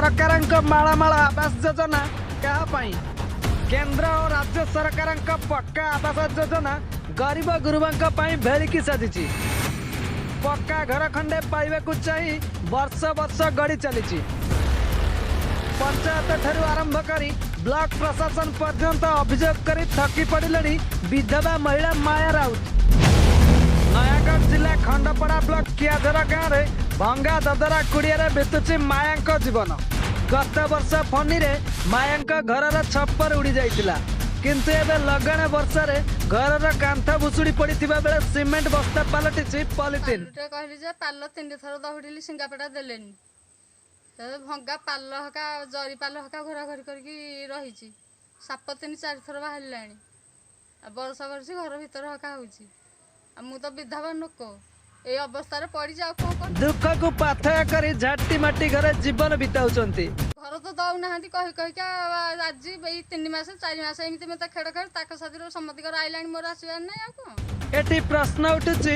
ସରକାରଙ୍କ ମାଳମାଳ ଆବାସ ଯୋଜନା କାହା ପାଇଁ? କେନ୍ଦ୍ର ଓ ରାଜ୍ୟ ସରକାରଙ୍କ ପକ୍କା ଆବାସ ଯୋଜନା ଗରିବ ଗୁରୁବାଙ୍କ ପାଇଁ ଭେଳିକି ସାଜିଛି। ପକ୍କା ଘର ଖଣ୍ଡେ ପାଇବାକୁ ଚାହିଁ ବର୍ଷ ବର୍ଷ ଗଡ଼ି ଚାଲିଛି। ପଞ୍ଚାୟତ ଠାରୁ ଆରମ୍ଭ କରି ବ୍ଲକ ପ୍ରଶାସନ ପର୍ଯ୍ୟନ୍ତ ଅଭିଯୋଗ କରି ଥକି ପଡ଼ିଲେଣି ବିଧବା ମହିଳା ମାୟା ରାଉତ। ନୟାଗଡ଼ ଜିଲ୍ଲା ଖଣ୍ଡପଡ଼ା ବ୍ଲକ କିଆଝର ଗାଁରେ ଭଙ୍ଗା ଦଦରା କୁଡ଼ିଆରେ ବିତୁଛି ମାୟାଙ୍କ ଜୀବନ। ଗତ ବର୍ଷ ଫନିରେ ମାୟାଙ୍କ ଘରର ଛପର ଉଡ଼ି ଯାଇଥିଲା, କିନ୍ତୁ ଏବେ ଲଗାଣ ବର୍ଷାରେ ଘରର କାନ୍ଥ ଭୁଶୁଡ଼ି ପଡ଼ିଥିବା ବେଳେ ସିମେଣ୍ଟ ବସ୍ତା ପାଲଟିଛି ପଲିଥିନ୍। ପାଲଟେ କହିଲି ଯେ ପାଲ ତିନି ଥର ଦହୁଡ଼ିଲି, ସିଙ୍ଗାପଟା ଦେଲେନି। ସେ ଭଙ୍ଗା ପାଲ ହକା, ଜରି ପାଲ ହକା ଘୋରାଘୋରି କରିକି ରହିଛି। ସାପ ତିନି ଚାରି ଥର ବାହାରିଲାଣି ଆଉ ବର୍ଷା ବର୍ଷି ଘର ଭିତରେ ହକା ହେଉଛି। ଆଉ ମୁଁ ତ ବିଧବା ଲୋକ, ଏଇ ଅବସ୍ଥାରେ ପଡ଼ିଛି, ଆଉ କ'ଣ କରିବି? ଦୁଃଖକୁ ପାଥେୟ କରି ଝାଟି ମାଟି ଘରେ ଜୀବନ ବିତାଉଛନ୍ତି। ଘର ତ ଦଉନାହାନ୍ତି କହି କହିକା ଆଜି ଏଇ 3 ମାସ 4 ମାସ ଏମିତି ମୋତେ ଖେଳ ଖେଳ ତାଙ୍କ ସାଥିରେ ସମସ୍ତଙ୍କର ଆଇଲାଣି, ମୋର ଆସିବାର ନାହିଁ, ଆଉ କ'ଣ? ଏଠି ପ୍ରଶ୍ନ ଉଠୁଛି,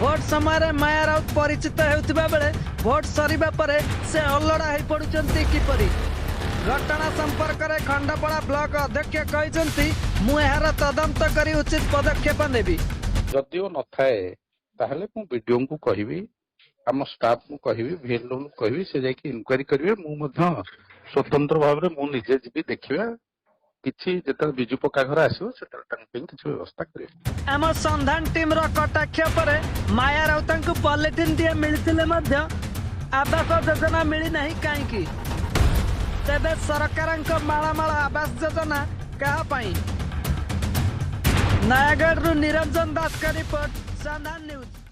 ଭୋଟ ସମୟରେ ମାୟା ରାଉତ ପରିଚିତ ହେଉଥିବା ବେଳେ ଭୋଟ ସରିବା ପରେ ସେ ଅଲୋଡ଼ା ହୋଇପଡୁଛନ୍ତି କିପରି? ଘଟଣା ସମ୍ପର୍କରେ ଖଣ୍ଡପଡ଼ା ବ୍ଲକ ଅଧ୍ୟକ୍ଷ କହିଛନ୍ତି, ମୁଁ ଏହାର ତଦନ୍ତ କରି ଉଚିତ ପଦକ୍ଷେପ ନେବି। ଯଦିଓ ନଥାଏ, ତାହେଲେ ମୁଁ ବିଡିଓଙ୍କୁ କହିବି, ଆମ ଷ୍ଟାଫଙ୍କୁ କହିବି, ଭିଏଲଓଙ୍କୁ କହିବି, ସେ ଯାଇକି ଇନକ୍ୱାରି କରିବେ। ମୁଁ ମଧ୍ୟ ସ୍ୱତନ୍ତ୍ର ଭାବରେ ମୁଁ ନିଜେ ଯିବି, ଦେଖିବା। କିଛି ଯେତେବେଳେ ବିଜୁ ପକ୍କା ଘର ଆସିବ, ସେତେବେଳେ ତାଙ୍କ ପାଇଁ କିଛି ବ୍ୟବସ୍ଥା କରିବେ। ଆମ ସନ୍ଧାନ ଟିମ୍ର କଟାକ୍ଷ ପରେ ମାୟା ରାଉତଙ୍କୁ ପଲିଥିନ୍ ଟିଏ ମିଳିଥିଲେ ମଧ୍ୟ ଆବାସ ଯୋଜନା ମିଳିନାହିଁ କାହିଁକି? ତେବେ ସରକାରଙ୍କ ମାଳମାଳ ଆବାସ ଯୋଜନା କାହା ପାଇଁ? ନୟାଗଡ଼ରୁ ନିରଞ୍ଜନ ଦାସଙ୍କ ରିପୋର୍ଟ, ସନ୍ଧାନ ନ୍ୟୁଜ୍।